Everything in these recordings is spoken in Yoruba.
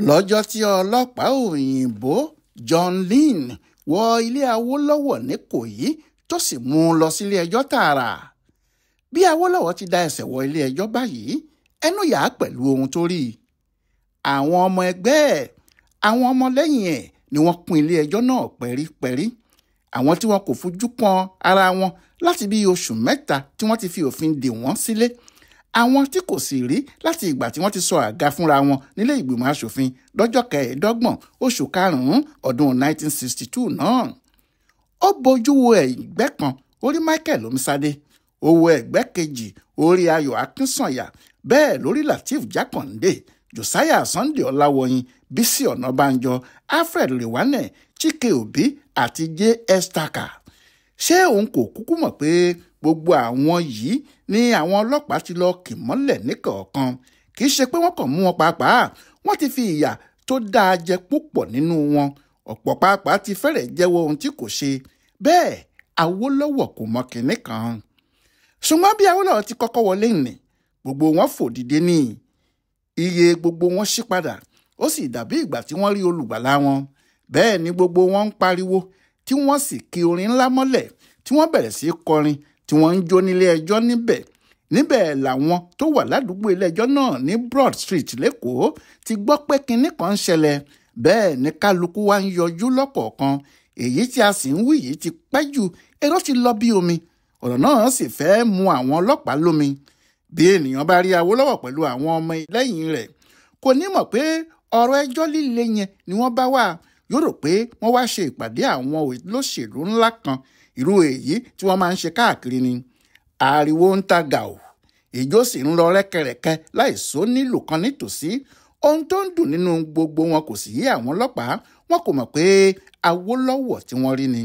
Lọ́jọ́ tí ọlọ́pàá òyìnbó John Lynn wọ ilé Awólọ́wọ̀ n'Íkòyí tó sì mú un lọ sílé ẹjọ́ tààrà. Bí Awólọ́wọ̀ ti da ẹsẹ̀ wọ ilé ẹjọ́ báyìí, ẹnu yà á pẹ̀lú ohun tó rí. Àwọn ọmọ ẹgbẹ́ ẹ̀, àwọn ọmọlẹ́yìn ẹ̀ ni wọ́n kún ilé ẹjọ́ náà pẹ́rípẹ́rí. Àwọn tí wọn kò fojú kan ara wọn láti bí oṣù 3 tí wọ́n ti fi òfin dè wọ́n sílé. Àwọn tí kò sì rí láti ìgbà tí wọ́n ti sọ àga fúnra wọn nílé ìgbìmọ̀ aṣòfin lọ́jọ́ 25 oṣù 5 ọdún 1962 náà. Ó bojú wo ẹ̀gbẹ́ kan, ó rí Michael Omisade, ó wo ẹ̀gbẹ́ kejì, ó rí Ayọ̀ Akínsànyà, bẹ́ẹ̀ lórí Lateef Jákàndé, Josiah Sunday Ọláwọyìn, Bísí Ọ̀nàbànjọ, Alfred Rewane, Chike Obi àti J.S. Taka. Ṣé òun kò kúkú mọ̀ pé gbogbo àwọn yìí ni àwọn ọlọ́pàá ti lọ kì mọ́lẹ̀ níkọ̀ọ̀kan? Kì í ṣe pé wọ́n kàn mú wọn pàápàá, wọ́n ti fi ìyà tó dáa jẹ púpọ̀ nínú wọn. Ọ̀pọ̀ pàápàá ti fẹ́rẹ̀ jẹ́wọ́ ohun tí kò ṣe. Bẹ́ẹ̀ Awólọ́wọ̀ kò mọ kinní kan. Ṣùgbọ́n bí Awólọ́wọ̀ ti kọ́kọ́ wọlé nì, gbogbo wọn fò dìde ní. Iye gbogbo wọn ṣí padà, ó sì dàbí ìgbà tí wọ́n rí olùgbàlà wọn. Bẹ́ẹ̀ ni gbogbo wọn ń pariwo, tí wọ́n sì ki orin ńlá mọ́lẹ̀, tí wọ́n bẹ̀rẹ̀ sí í kọrin, tí wọ́n ń jó nílé ẹjọ́ níbẹ̀. Níbẹ̀ làwọn tó wà ládùúgbò ilé ẹjọ́ náà ní Broad Street lẹ́kọ̀ọ́ ti gbọ́ pé kinní kan ń ṣẹlẹ̀. Bẹ́ẹ̀ ni kálukú wa ń yọjú lọ́kọ̀ọ̀kan. Èyí tí a sì ń wí yìí ti pẹ́ jù, èrò ti lọ bí omi. Ọ̀rọ̀ náà sì fẹ́ mú àwọn ọlọ́pàá lómi. Bí ènìyàn bá rí Awólọ́wọ̀ pẹ̀lú àwọn ọmọ lẹ́yìn rẹ̀, kò ní mọ̀ pé ọ̀rọ̀ ẹjọ́ líle yẹn ni wọ́n bá wà. Yóò rò pé wọ́n wá ṣe ìpàdé àwọn olóṣèlú ńlá kan, irú èyí tí wọ́n máa ń ṣe káàkiri ni. Ariwo ń ta gàù, ìjó sì ń lọ rẹ́kẹrẹ́kẹ́ láìsó nílò kan nítòsí. Ohun tó ń dùn nínú gbogbo wọn kò sì yé àwọn ọlọ́pàá, wọn kò mọ̀ pé Awólọ́wọ̀ tí wọ́n rí ni.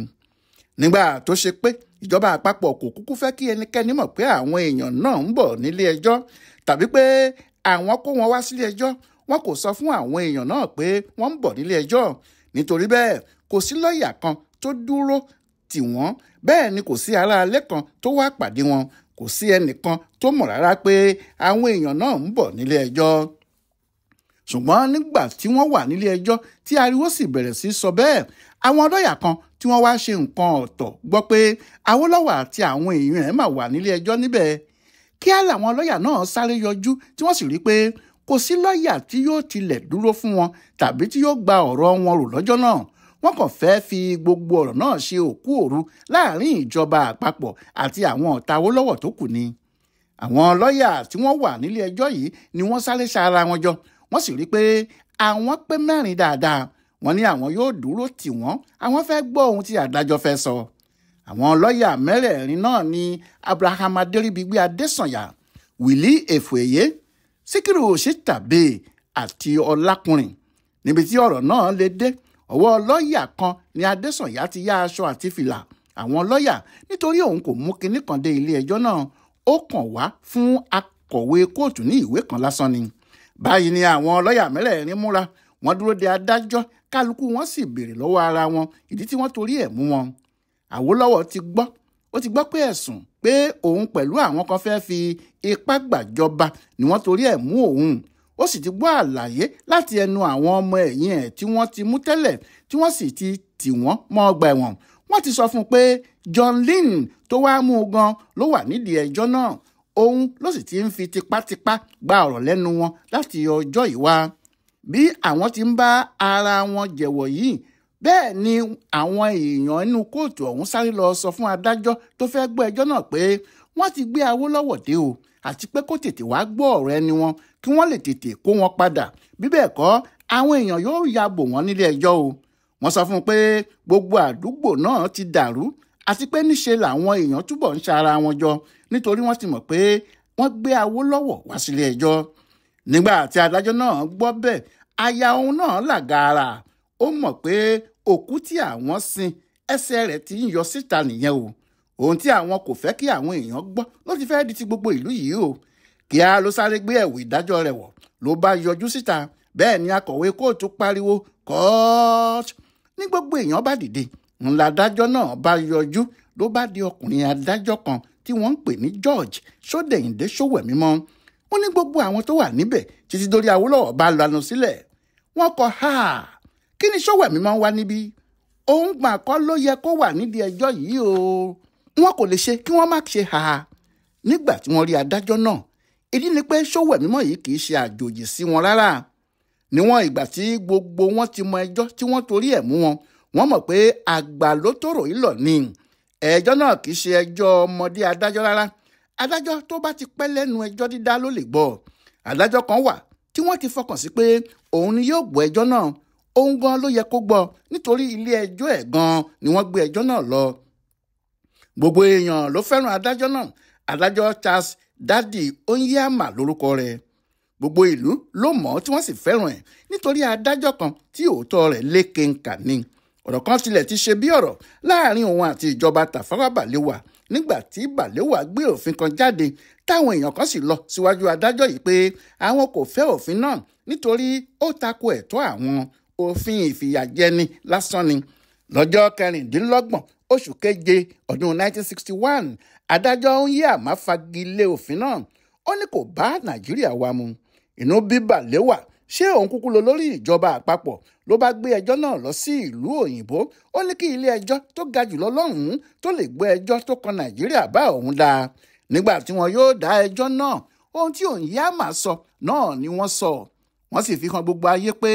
Nígbà tó ṣe pé ìjọba àpapọ̀ kò kúkú fẹ́ kí ẹnikẹ́ni mọ̀ pé àwọn èèyàn náà ń bọ̀ nílé ẹjọ́ tàbí pé àwọn kó wọn wá sílé ẹjọ́, wọn kò sọ fún àwọn èèyàn náà pé wọ́n ń bọ̀ nílé ẹjọ́. Nítorí bẹ́ẹ̀ kò sí lọ́ọ̀yà kan tó dúró tì wọ́n, bẹ́ẹ̀ ni kò sí aráalé kan tó wá pàdé wọn, kò sí ẹnìkan tó mọ̀ rárá pé àwọn èèyàn náà ń bọ̀ nílé ẹjọ́. Ṣùgbọ́n nígbà tí wọ́n wà nílé ẹjọ́ tí ariwo sì bẹ̀rẹ̀ sí sọ bẹ́ẹ̀, àwọn lọ́ọ̀yà kan tí wọ́n wá ṣe nǹkan ọ̀tọ̀ gbọ́ pé Awólọ́wọ̀ àti àwọn èèyàn ẹ̀ máa wà nílé ẹjọ́ níbẹ̀. Kíá làwọn lọ́ọ̀yà náà sáré yọjú tí wọ́n sì rí pé kò sí lọ́ọ̀yà tí yóò tilẹ̀ dúró fún wọn tàbí tí yóò gba ọ̀rọ̀ wọn rò lọ́jọ́ náà. Wọ́n kàn fẹ́ fi gbogbo ọ̀rọ̀ náà ṣe òkú òru láàrin ìjọba àpapọ̀ àti àwọn ọ̀tá Awólọ́wọ̀ tó kù ni. Àwọn lọ́ọ̀yà tí wọ́n wà nílé ẹjọ́ yìí ni wọ́n sáré sa ara wọn jọ, wọ́n sì rí pé àwọn pé 4 dáadáa. Wọ́n ní àwọn yóò dúró tì wọ́n, àwọn fẹ́ gbọ́ ohun tí adájọ́ fẹ́ sọ. Àwọn lọ́ọ̀yà mẹ́rẹ̀ẹ̀rin náà ni Abraham Adéríbigbé Adésànyà, Willie Efueye, Síkírù Òṣìtàbé àti Ọlákùnrin. Níbi tí ọ̀rọ̀ náà lè dé, ọwọ́ lọ́ọ̀yà kan ni Adésànyà ti yá aṣọ àti fìlà àwọn lọ́ọ̀yà nítorí òun kò mú kinní kan dé ilé ẹjọ́ náà, ó kàn wá fún akọ̀wé kóòtù ní ìwé kan lásán ni. Báyìí ni àwọn lọ́ọ̀yà mẹ́rẹ̀ẹ̀rin múra, wọ́n dúró de adájọ́, kálukú wọn sì béèrè lọ́wọ́ ara wọn ìdí tí wọ́n torí ẹ̀ mú wọn. Awólọ́wọ̀ ti gbọ́, ó ti gbọ́ pé ẹ̀sùn pé òun pẹ̀lú àwọn kan fẹ́ fi ipá gbàjọba ni wọ́n torí ẹ̀ mú òun. Ó sì ti gbọ́ àlàyé láti ẹnu àwọn ọmọ ẹ̀yìn ẹ̀ tí wọ́n ti mú tẹ́lẹ̀ tí wọ́n sì ti tì wọ́n mọ́ ọgbà ẹ̀wọ̀n. Wọ́n ti sọ fún un pé John Lynn tó wá mú un gan ló wà nídìí ẹjọ́ náà. Òun ló sì ti ń fi tipátipá gba ọ̀rọ̀ lẹ́nu wọn láti ọjọ́ yìí wá. Bí àwọn ti ń bá ara wọn jẹ̀wọ̀ yìí, bẹ́ẹ̀ ni àwọn èèyàn inú kóòtù ọ̀hún sáré lọ sọ fún adájọ́ tó fẹ́ gbọ́ ẹjọ́ náà pé wọ́n ti gbé Awólọ́wọ̀ dé o, àti pé kó tètè wá gbọ́ ọ̀rọ̀ ẹni wọn kí wọ́n lè tètè kó wọn padà. Bí bẹ́ẹ̀ kọ́, àwọn èèyàn yóò ya bò wọ́n nílé ẹjọ́ o. Wọ́n sọ fún un pé gbogbo àdúgbò náà ti dàrú àti pé níṣe làwọn èèyàn túbọ̀ ń ṣa ara wọn jọ nítorí wọ́n ti mọ̀ pé wọ́n gbé Awólọ́wọ̀ wá sílé ẹjọ́. Nígbà tí adájọ́ náà gbọ́ bẹ́ẹ̀, aya òun náà làgàrà. Ó mọ̀ pé òkú tí àwọn sin ẹsẹ̀ rẹ̀ ti ń yọ síta nìyẹn o. Ohun tí àwọn kò fẹ́ kí àwọn èèyàn gbọ́ ló ti fẹ́ di ti gbogbo ìlú yìí o. Kíá ló sáré gbé ẹ̀wù ìdájọ́ rẹ̀ wọ̀ ló bá yọjú síta. Bẹ́ẹ̀ ni akọ̀wé kóòtù pariwo kóòtù. Ní gbogbo èèyàn bá dìde, ńlá adájọ́ náà bá yọjú ló bá di ọkùnrin adájọ́ kan tí wọ́n ń pè ní George Ṣódẹ̀yìndé Ṣówẹ̀mímọ́. Ó ní gbogbo àwọn tó wà níbẹ̀ títí dórí Awólọ́wọ̀ bá lanu sílẹ̀. Wọ́n kọ ha, kí ni Sówẹ́mímọ́ wá níbí? Òun gbà kọ́ ló yẹ kó wà nídìí ẹjọ́ yìí o. Wọn kò lè ṣe kí wọ́n má ṣe ha nígbà tí wọ́n rí adájọ́ náà. Ìdí ni pé Sówẹ́mímọ́ yìí kì í ṣe àjòjì sí wọn rárá. Níwọ̀n ìgbà tí gbogbo wọn ti mọ ẹjọ́ tí wọ́n torí ẹ̀ mú wọn, wọ́n mọ̀ pé àgbà ló tòrò ìlọ̀ ni. Ẹjọ́ náà kì í ṣe ẹjọ́ ọmọdé adájọ́ rárá. Adájọ́ tó bá ti pẹ́ lẹ́nu ẹjọ́ dídá ló lè gbọ́. Adájọ́ kan wà tí wọ́n ti fọkàn sí pé òun ni yóò gbọ́ ẹjọ́ náà. Òun gan ló yẹ kó gbọ́, nítorí ilé ẹjọ́ ẹ̀ gan ni wọ́n gbé ẹjọ́ náà lọ. Gbogbo èèyàn ló fẹ́ràn adájọ́ náà. Adájọ́ Charles Dadi Onyeama lórúkọ rẹ̀. Gbogbo ìlú ló mọ̀ tí wọ́n sì fẹ́ràn ẹ̀ nítorí adájọ́ kan tí òótọ́ rẹ̀ lékenkà ni. Ọ̀rọ̀ kan tilẹ̀ ti ṣe bí ọ̀rọ̀ láàrin òun àti ìjọba Tafawa Balewa nígbà tí Balewa gbé òfin kan jáde táwọn èèyàn kan sì lọ síwájú adájọ́ yìí pé àwọn kò fẹ́ òfin náà nítorí ó tako ẹ̀tọ́ àwọn. Òfin ìfìyàjẹni lásán ni. Lọ́jọ́ 26 oṣù keje ọdún 1961, adájọ́ Onyeama fagilé òfin náà. Ó ní kò bá Nàìjíríà wa mu. Inú bí Balewa, ṣé òun kúkú lọ lórí ìjọba àpapọ̀ ló bá gbé ẹjọ́ náà lọ sí ìlú òyìnbó. Ó ní kí ilé ẹjọ́ tó ga jùlọ lọ́hùn-ún tó lè gbé ẹjọ́ tó kan Nàìjíríà bá òun dá. Nígbà tí wọn yóò dá ẹjọ́ náà, ohun tí Onyeama sọ náà ni wọ́n sọ. Wọ́n sì fi hàn gbogbo ayé pé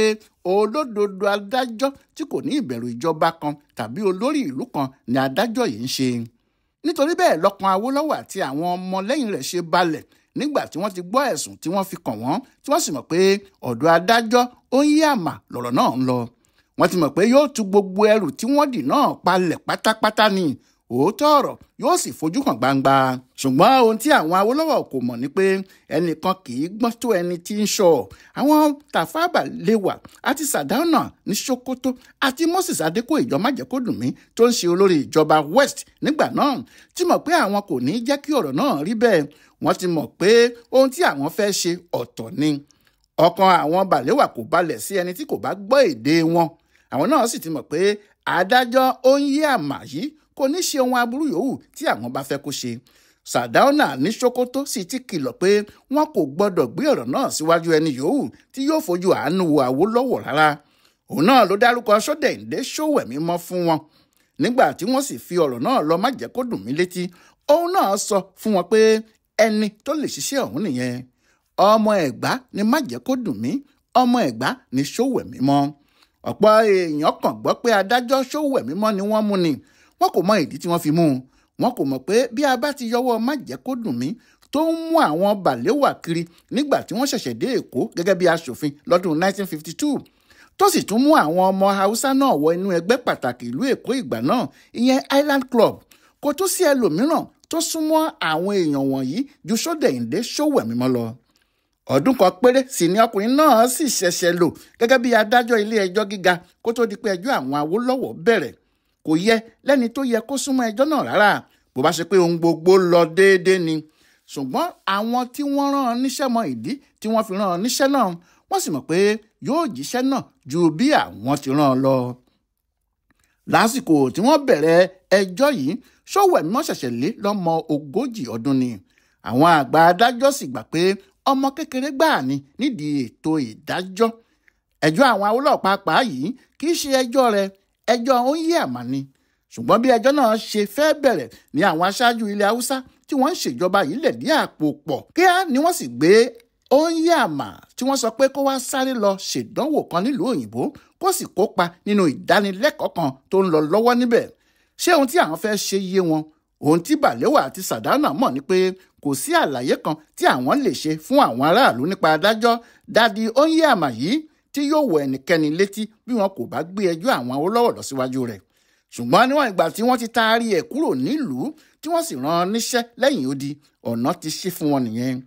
olódodo adájọ́ tí kò ní ìbẹ̀rù ìjọba kan tàbí olórí ìlú kan ni adájọ́ yìí ń ṣe. Nítorí bẹ́ẹ̀ lọ́kàn Awólọ́wọ̀ àti àwọn ọmọlẹ́yìn rẹ̀ ṣe balẹ̀ nígbà tí wọ́n ti gbọ́ ẹ̀sùn tí wọ́n fi kàn wọ́n, tí wọ́n sì mọ̀ pé ọ̀dọ̀ adájọ́ Onyeama lọ̀rọ̀ náà ń lọ. Wọ́n ti mọ̀ pé yóò tú gbogbo ẹrù tí wọ́n dì náà palẹ̀ pátápátá ni. Òótọ́ ọ̀rọ̀ yóò sì fojú hàn gbangba. Ṣùgbọ́n ohun tí àwọn Awólọ́wọ̀ kò mọ̀ ni pé ẹnìkan kì í gbọ́n tó ẹni tí ń sọ. Àwọn Tafawa Balewa àti Sardauna ní Sokoto àti Moses Adekoijo Májẹ̀kódùnmí tó ń ṣe olórí ìjọba West nígbà náà ti mọ̀ pé àwọn kò ní jẹ́ kí ọ̀rọ̀ náà rí bẹ́ẹ̀. Wọ́n ti mọ̀ pé ohun tí àwọn fẹ́ ṣe ọ̀tọ̀ ni. Ọkàn àwọn Balewa kò balẹ̀ sí ẹni tí kò bá gbọ́ èdè wọn. Àwọn náà sì ti mọ̀ pé adájọ́ Onyeama yìí kò ní ṣe ohun aburú yòówù tí àwọn bá fẹ́ kó ṣe. Sardauna ní Sokoto sì ti kìlọ̀ pé wọn kò gbọ́dọ̀ gbé ọ̀rọ̀ náà síwájú ẹni yòówù tí yóò fojú àánú wo Awólọ́wọ̀ rárá. Òun náà ló dárúkọ Sódẹ̀ǹdé Sówẹ́mímọ́ fún wọn. Nígbà tí wọ́n sì fi ọ̀rọ̀ náà lọ Májẹ̀kódùnmí létí, òun náà sọ fún wọn pé ẹni tó lè ṣiṣẹ́ ọ̀hún nìyẹn. Ọmọ Ẹ̀gbá ni Májẹ̀kódùnmí, ọmọ Ẹ̀gbá ni Sówẹ́mímọ́. Ọ̀pọ̀ èèyàn kàn gbọ́ pé adájọ́ Sówẹ́mímọ́ ni wọ́n mú ni. Wọn kò mọ ìdí tí wọ́n fi mú un. Wọn kò mọ̀ pé bí a bá ti yọwọ́ Májẹ̀kódùnmí tó ń mú àwọn Balewa kiri nígbà tí wọ́n ṣẹ̀ṣẹ̀ dé Èkó gẹ́gẹ́ bí aṣòfin lọ́dún 1952, tó sì tún mú àwọn ọmọ Haúsá náà wọ inú ẹgbẹ́ pàtàkì ìlú Èkó ìgbà náà, ìyẹn Island Club. Kò tún sí ẹlòmíràn tó súnmọ́ àwọn èèyàn wọ̀nyí ju Sódẹ̀ǹdé Sówẹ́mímọ́ lọ. Ọdún kan péré sì ni ọkùnrin náà sì ṣẹ̀ṣẹ̀ lò gẹ́gẹ́ bí adájọ́ ilé ẹjọ́ gíga kó tó di pé ẹjọ́ àwọn Awólọ́wọ̀ bẹ̀rẹ̀. Kò yẹ lẹ́ni tó yẹ kó súnmọ́ ẹjọ́ náà rárá, bó bá ṣe pé ohun gbogbo lọ déédéé ni. Ṣùgbọ́n àwọn tí wọ́n rán an níṣẹ́ mọ ìdí tí wọ́n fi rán an níṣẹ́ náà, wọ́n sì mọ̀ pé yóò jíṣẹ́ náà ju bí àwọn ti rán an lọ. Lásìkò tí wọ́n bẹ̀rẹ̀ ẹjọ́ yìí, Sówẹ́mímọ́ ṣẹ̀ṣẹ̀ lé lọ́mọ 40 ọdún ni. Àwọn àgbà adájọ́ sì gbà pé ọmọ kékeré gbáà ni nídìí ètò ìdájọ́. Ẹjọ́ àwọn Awólọ́wọ̀ pàápàá yìí kì í ṣe ẹjọ́ rẹ̀, ẹjọ́ Onyeama ni. Ṣùgbọ́n bí ẹjọ́ náà ṣe fẹ́ bẹ̀rẹ̀ ni àwọn aṣáájú ilẹ̀ Haúsá tí wọ́n ń ṣèjọba yìí lẹ̀dí àpò pọ̀. Kíá ni wọ́n sì gbé Onyeama tí wọ́n sọ pé kó wá sáré lọ ṣèdánwò kan nílùú òyìnbó kó sì kópa nínú ìdánilẹ́kọ̀ọ́ kan tó ń lọ lọ́wọ́ níbẹ̀. Ṣé ohun tí àwọn fẹ́ ṣe yé wọn? Ohun tí Balewa àti Sardauna mọ̀ ni pé kò sí àlàyé kan tí àwọn lè ṣe fún àwọn aráàlú nípa adájọ́ Dadi Onyeama yìí tí yóò wọ ẹnikẹ́ni létí bí wọn kò bá gbé ẹjọ́ àwọn Awólọ́wọ̀ lọ síwájú rẹ̀. Ṣùgbọ́n níwọ̀n ìgbà tí wọ́n ti taari ẹ̀ kúrò nílùú tí wọ́n sì rán an níṣẹ́ lẹ́yìn odi, ọ̀nà ti ṣí fún wọn nìyẹn.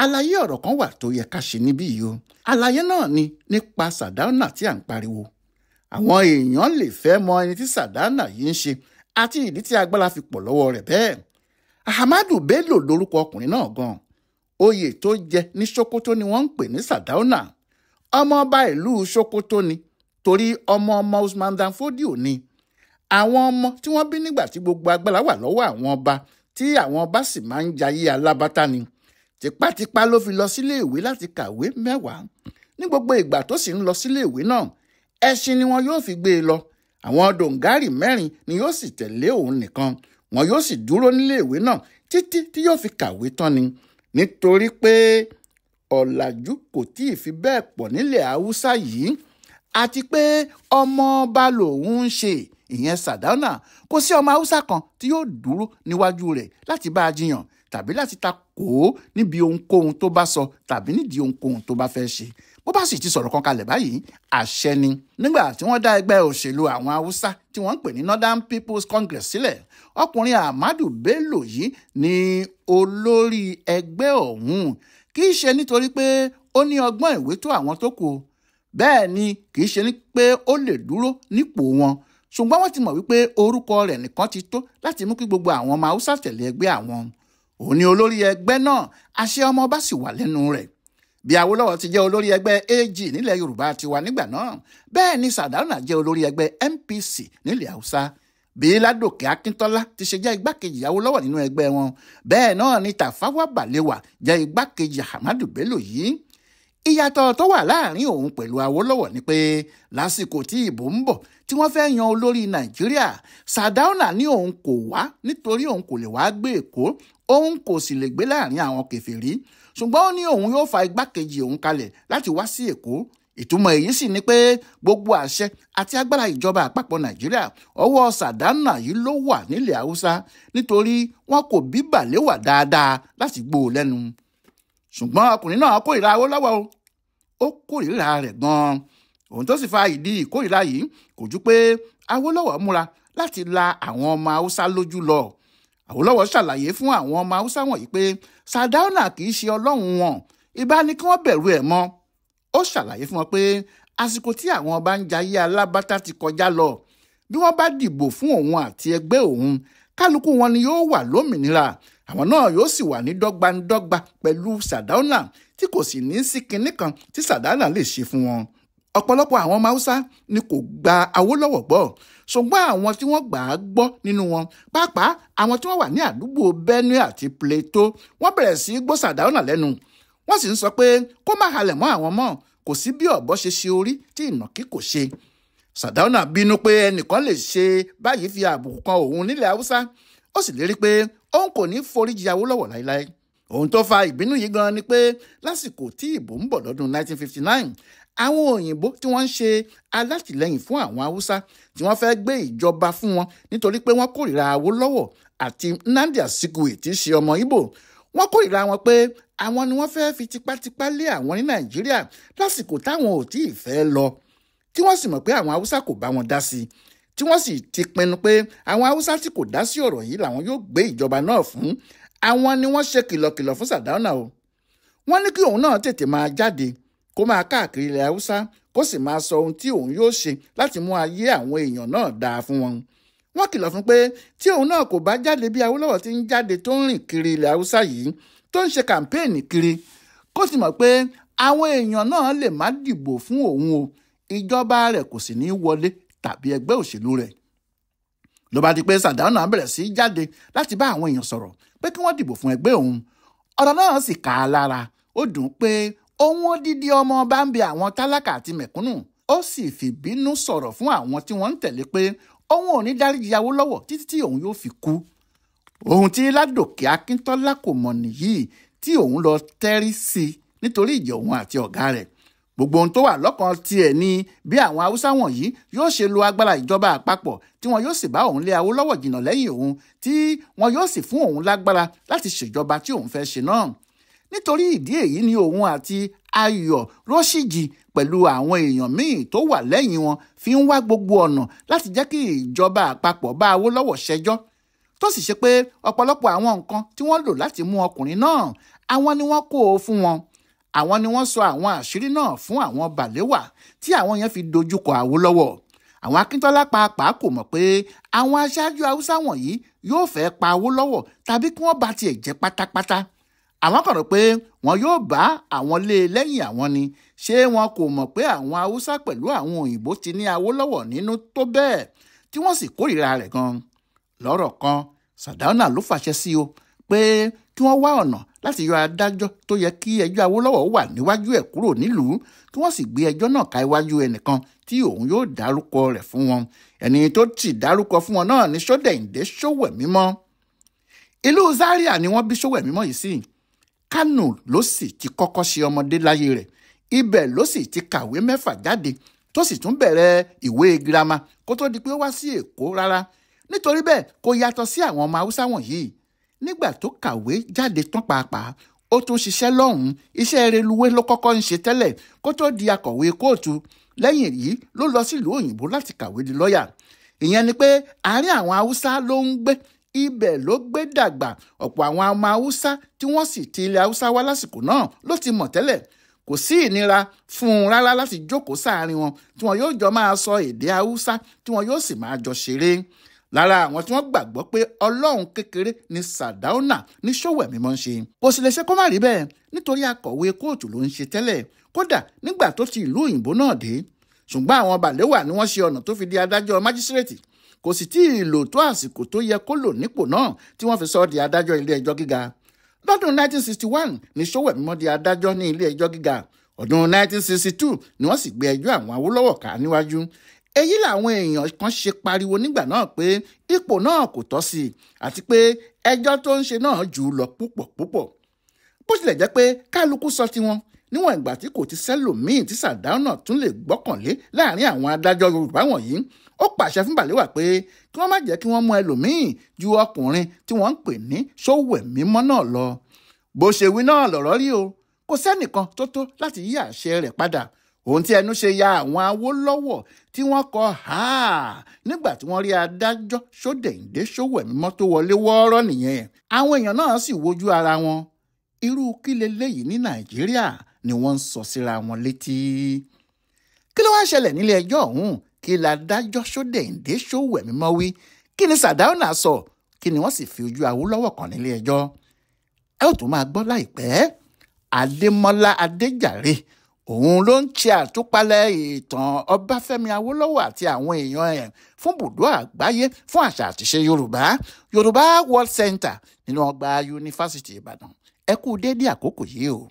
Àlàyé ọ̀rọ̀ kan wà tó yẹ ká ṣe níbí yìí o. Àlàyé náà ni nípa Sardauna tí à ń pariwo. Àwọn èèyàn lè fẹ́ mọ ẹni tí Sardauna yìí ń ṣe àti ìdí tí agbára fi pọ̀ lọ́wọ́ rẹ̀ bẹ́ẹ̀. Ahmadu Bello lórúkọ ọkùnrin náà gan. Oyè tó jẹ ní Sokoto ni wọ́n ń pè ní Sardauna. Ọmọ ọba ìlú Sokoto ni, torí ọmọ ọmọ Usman Dan Fodio ni. Àwọn ọmọ tí wọ́n bí nígbà tí gbogbo agbára wà lọ́wọ́ àwọn ọba, tí àwọn ọba sì máa ń jayé alábátá ni. Tipátipá ló fi lọ sílé ìwé láti kàwé 10. Ní gbogbo ìgbà tó sì ń lọ sílé ìwé náà, ẹṣin ni wọn yóò fi gbé e lọ. Àwọn dòǹgárì 4 ni yóò sì tẹ̀lé òun nìkan. Wọn yóò sì dúró nílé ìwé náà títí tí yóò fi kàwé tán ni, nítorí pé ọ̀làjú kò tí ì fi bẹ́ẹ̀ pọ̀ nílẹ̀ Haúsá yìí, àti pé ọmọ ọba lòun ń ṣe, ìyẹn Sardauna. Kò sí ọmọ Haúsá kan tí yóò dúró níwájú rẹ̀ láti bá a jiyàn tàbí láti takò ó níbi ohunkóhun tó bá sọ tàbí nídìí ohunkóhun tó bá fẹ́ ṣe. Bó bá sì ti sọ̀rọ̀ kan kalẹ̀ báyìí, àṣẹ ni. Nígbà tí wọ́n dá ẹgbẹ́ òṣèlú àwọn Haúsá tí wọ́n ń pè ní Northern People's Congress sílẹ̀, ọkùnrin Ahmadu Bello yìí ni olórí ẹgbẹ́ ọ̀hún. Kì í ṣe nítorí pé ó ní ọgbọ́n ìwé tó àwọn tó kù, bẹ́ẹ̀ ni kì í ṣe ní pé ó lè dúró nípò wọn, ṣùgbọ́n wọ́n ti mọ̀ wípé orúkọ rẹ̀ nìkan ti tó láti mú kí gbogbo àwọn ọmọ Haúsá tẹ̀lé ẹgbẹ́ àwọn. Òun ni olórí ẹgbẹ́ náà, àṣẹ ọmọ ọba sì wà lẹ́nu rẹ̀. Bí Awólọ́wọ̀ ti jẹ́ olórí ẹgbẹ́ AG nílẹ̀ Yorùbá tiwa nígbà náà, bẹ́ẹ̀ ni Sardauna jẹ́ olórí ẹgbẹ́ NPC nílẹ̀ Haúsá. Bí Ládòkè Akíntọ́lá ti ṣe jẹ́ igbákejì Awólọ́wọ̀ nínú ẹgbẹ́ wọn, bẹ́ẹ̀ náà ni Tafawa Balewa jẹ́ igbákejì Ahmadu Bello yìí. Ìyàtọ̀ tó wà láàrin òun pẹ̀lú Awólọ́wọ̀ ni pé lásìkò tí ìbò ń bọ̀ tí wọ́n fẹ́ yan olórí Nàìjíríà, Sardauna ní òun kò wá nítorí òun kò lè wá gbé Èkó, òun kò sì lè gbé láàrin àwọn kèfèrí, ṣùgbọ́n ó ní òun yóò fa igbákejì òun kalẹ̀ láti wá sí Èkó. Ìtumọ̀ èyí sì ni pé gbogbo àṣẹ àti agbára ìjọba àpapọ̀ Nàìjíríà ọwọ́ Sardauna yìí ló wà nílẹ̀ Haúsá, nítorí wọn kò bí Balewa dáadáa láti gbó o lẹ́nu. Ṣùgbọ́n ọkùnrin náà kórìíra Awólọ́wọ̀ o, ó kórìíra rẹ̀ gan-an. Ohun tó sì fa ìdí ìkórìíra yìí kò ju pé Awólọ́wọ̀ múra láti la àwọn ọmọ Haúsá lójú lọ. Awólọ́wọ̀ ṣàlàyé fún àwọn ọmọ Haúsá wọ̀nyí pé Sardauna kì í ṣe ọlọ́run wọn, ìbá ní kí wọ́n bẹ̀rù ẹ̀ mọ́. Ó ṣàlàyé fún wọn pé àsìkò tí àwọn ọba ń jayé alábátá ti kọjá lọ. Bí wọ́n bá dìbò fún òun àti ẹgbẹ́ òun, kálukú wọn ni yóò wà lómìnira, àwọn náà yóò sì wà ní dọ́gbandọ́gba pẹ̀lú Sardauna, tí kò sì ní sí kinní kan tí Sardauna lè ṣe fún wọn. Ọ̀pọ̀lọpọ̀ àwọn ọmọ Haúsá ni kò gba Awólọ́wọ̀ gbọ́, ṣùgbọ́n àwọn tí wọ́n gbà á gbọ́ nínú wọn, pàápàá àwọn tí wọ́n wà ní àdúgbò Benue àti Plateau, wọ́n bẹ̀rẹ̀ sí í gbọ́ Sardauna lẹ́nu. Wọ́n sì ń sọ pé kó má halẹ̀ mọ́ àwọn mọ́, kò sí bí ọ̀bọ ṣe ṣe orí tí ìnàkí kò ṣe. Sardauna bínú pé ẹnìkan lè ṣe báyìí fi àbùkù kan òun nílẹ̀ Haúsá, ó sì lérí pé òun kò ní foríjì Awólọ́wọ̀ láéláé. Ohun tó fa ìbínú yìí gan ni pé lásìkò tí ìbò ń bọ̀ lọ́dún 1959, àwọn òyìnbó tí wọ́n ń ṣe alátìlẹ́yìn fún àwọn Haúsá tí wọ́n fẹ́ gbé ìjọba fún wọn nítorí pé wọ́n kórìíra Awólọ́wọ̀ àti Nnamdi Azikiwe tí í ṣe ọmọ Ìgbò. Wọ́n kórìíra wọn pé àwọn ni wọ́n fẹ́ fi tipátipá lé àwọn ní Nàìjíríà lásìkò táwọn ò tí ì fẹ́ lọ, tí wọ́n sì mọ̀ pé àwọn Haúsá kò bá wọn dá sí, tí wọ́n sì ti pinnu pé àwọn Haúsá tí kò dá sí ọ̀rọ̀ yìí làwọn yóò gbé ìjọba náà fún. Àwọn ni wọ́n ṣe kìlọ̀kìlọ̀ fún Sardauna o. Wọ́n ní kí òun náà tètè máa jáde, kó máa káàkiri ilẹ̀ Haúsá, kó sì máa sọ ohun tí òun yóò ṣe láti mú ayé àwọn èèyàn náà dáa fún wọn. Wọ́n kìlọ̀ fún pé tí òun náà kò bá jáde bí Awólọ́wọ̀ ti ń jáde tó ń rìn kiri ilẹ̀ Haúsá yìí, tó ń ṣe kàmpéènì kiri, kó sì mọ̀ pé àwọn èèyàn náà lè má dìbò fún òun o, ìjọba rẹ̀ kò sì ní wọlé tàbí ẹgbẹ́ òṣèlú rẹ̀. Ló bá di pé Sardauna bẹ̀rẹ̀ sí í jáde láti bá àwọn èèyàn sọ̀rọ̀ pé kí wọ́n dìbò fún ẹgbẹ́ òun. Ọ̀rọ̀ náà sì kà á lára, ó dùn pé òun odidi ọmọ bá ń bẹ àwọn tálákà àti mẹ̀kúnnù. Ó sì fìbínú sọ̀rọ̀ fún àwọn tí wọ́n ń tẹ̀lé pé òun ò ní dáríjì Awólọ́wọ̀ títí tí òun yóò fi kú. Ohun tí Ládòkè Akíntọ́lá kò mọ̀ nìyí tí òun lọ tẹ́rí sí nítorí ìjà òun àti ọ̀gá rẹ̀. Gbogbo ohun tó wà lọ́kàn tiẹ̀ ni bí àwọn Haúsá wọ̀nyí yóò ṣe lo agbára ìjọba àpapọ̀ tí wọn yóò sì bá òun lé Awólọ́wọ̀ jìnnà lẹ́yìn òun, tí wọn yóò sì fún òun lágbára láti ṣèjọba tí òun fẹ́ ṣe náà. Nítorí ìdí èyí ni òun àti Ayọ̀ Róṣìjì pẹ̀lú àwọn èèyàn míì tó wà lẹ́yìn wọn fi ń wá gbogbo ọ̀nà láti jẹ́ kí ìjọba àpapọ̀ bá Awólọ́wọ̀ ṣẹjọ́, tó sì ṣe pé ọ̀pọ̀lọpọ̀ àwọn nǹkan tí wọ́n lò láti mú ọkùnrin náà, àwọn ni wọ́n kó o fún wọn. Àwọn ni wọ́n sọ àwọn àṣírí náà fún àwọn Balewa tí àwọn yẹn fi dojúkọ Awólọ́wọ̀. Àwọn Akíntọ́lá pàápàá kò mọ̀ pé àwọn aṣáájú Haúsá wọ̀nyí yóò fẹ́ pa Awólọ́wọ̀ tàbí kí wọ́n bá tiẹ̀ jẹ́ pátápátá. Àwọn kàn rò pé wọn yóò bá àwọn lé e lẹ́yìn àwọn ni. Ṣé wọn kò mọ̀ pé àwọn Haúsá pẹ̀lú àwọn òyìnbó ti ní Awólọ́wọ̀ nínú tó bẹ́ẹ̀ tí wọ́n sì kórìíra rẹ̀ gan. Lọ́rọ̀ kan, Sardauna ló fàṣẹ sí o pé kí wọ́n wá ọ̀nà láti yọ adájọ́ tó yẹ kí ẹjọ́ Awólọ́wọ̀ wà níwájú ẹ̀ kúrò nílùú, kí wọ́n sì gbé ẹjọ́ náà ka iwájú ẹnìkan tí òun yóò dárúkọ rẹ̀ fún wọn. Ẹni tó ti dárúkọ fún wọn náà ni Ṣódẹ̀yìndé Ṣówẹ̀mímọ́. Ìlú Zaria ni wọ́n bí Ṣówẹ̀mímọ́ yìí sí. Kánò ló sì ti kọ́kọ́ ṣe ọmọdé láyé rẹ̀. Ibẹ̀ ló sì ti kàwé 6 jáde, tó sì tún bẹ̀rẹ̀ ìwé girama kó tó di pé ó wá sí Èkó rárá. Nítorí bẹ́ẹ̀ kò yàtọ̀ sí àwọn ọmọ Haúsá wọ̀nyí. Nígbà tó kàwé jáde tán pàápàá, ó tún ṣiṣẹ́ lọ́hùn-ún. Iṣẹ́ reluwé ló kọ́kọ́ ń ṣe tẹ́lẹ̀ kó tó di akọ̀wé kóòtù. Lẹ́yìn èyí ló lọ sílùú òyìnbó láti kàwé di lọ́yà. Ìyẹn ni pé àárín àwọn Haúsá ló ń gbé, ibẹ̀ ló gbé dàgbà. Ọ̀pọ̀ àwọn ọmọ Haúsá tí wọ́n sì ti ilẹ̀ Haúsá wá lásìkò náà ló ti mọ̀ tẹ́lẹ̀. Kò sí ìnira fún un rárá láti jókòó sáàárín wọn tí wọn yóò jọ máa sọ èdè Haúsá, tí wọn yóò sì máa jọ ṣeré. Lára àwọn tí wọ́n gbàgbọ́ pé Ọlọ́run kékeré ni Sàdáúnà ní Ṣówẹ̀mímọ́ ń ṣe. Kò sì lè ṣe kó má rí bẹ́ẹ̀, nítorí akọ̀wé kóòtù ló ń ṣe tẹ́lẹ̀, kódà nígbà tó ti ìlú òyìnbó náà dé. Ṣùgbọ́n àwọn Bàléwà ni wọ́n ṣe ọ̀nà tó fi di adájọ́ májísírèètì. Kò sì tí ì lò tó àsìkò tó yẹ kó lò nípò náà tí wọ́n fi sọ ọ́ di adájọ́ ilé ẹjọ́ gíga. Lọ́dún 1961 ni Ṣówẹ̀mímọ́ di adájọ́ ní ilé ẹjọ́ gíga. Ọdún 1962 ni wọ́n sì gbé ẹjọ́ àwọn Awólọ́wọ̀ ká níwájú. Èyí làwọn èèyàn kan ṣe pariwo nígbà náà pé ipò náà kò tọ́ sí i, àti pé ẹjọ́ tó ń ṣe náà jù ú lọ púpọ̀ púpọ̀. Bó tilẹ̀ jẹ́ pé kálukú sọ tiwọn, níwọ̀n ìgbà tí kò ti sẹ́lòmíì tí Sàdáúnà tún lè gbọ́kànlé láàrin àwọn adájọ́ Yorùbá wọ̀nyí, ó pàṣẹ fún Bàléwà pé kí wọ́n má jẹ́ kí wọ́n mú ẹlòmíì ju ọkùnrin tí wọ́n ń pè ní Ṣówẹ̀mímọ́ náà lọ. Bó ṣe wí náà lọ̀rọ̀ rí o, kò sẹ́nìkan tó tó láti yí àṣẹ rẹ̀ padà. Ohun tí ẹnu ṣe ya àwọn Awólọ́wọ̀ tí wọ́n kọ háà nígbà tí wọ́n rí adájọ́ Ṣódẹ̀yìndé Ṣówẹ̀mímọ́ tó wọlé wọ́ọ́rọ́ nìyẹn. Àwọn èèyàn náà sì wojú ara wọn. Irú kí leléyìí ní Nàìjíríà ni wọ́n ń sọ síra wọn létí. Kí ló wá ṣẹlẹ̀ nílé ẹjọ́ ọ̀hún? Kí ládájọ́ Ṣódẹ̀yìndé Ṣówẹ̀mímọ́ wí? Kí ni Sàdáúnà sọ? Kí ni wọ́n sì fi ojú Awólọ́wọ̀ kàn nílé ẹjọ́? Ẹ ó tún máa gbọ́ láìpẹ́. Adémọ́lá Adéjàre òun ló ń ṣe àtúpalẹ̀ ìtàn Ọbáfẹ́mi Awólọ́wọ̀ àti àwọn èèyàn ẹ̀ fún bùdó àgbáyé fún àṣà àtiṣe Yorùbá, Yorùbá World Center nínú ọgbà Yunifásítì Ìbàdàn. Ẹ kú déédéé àkókò yìí o.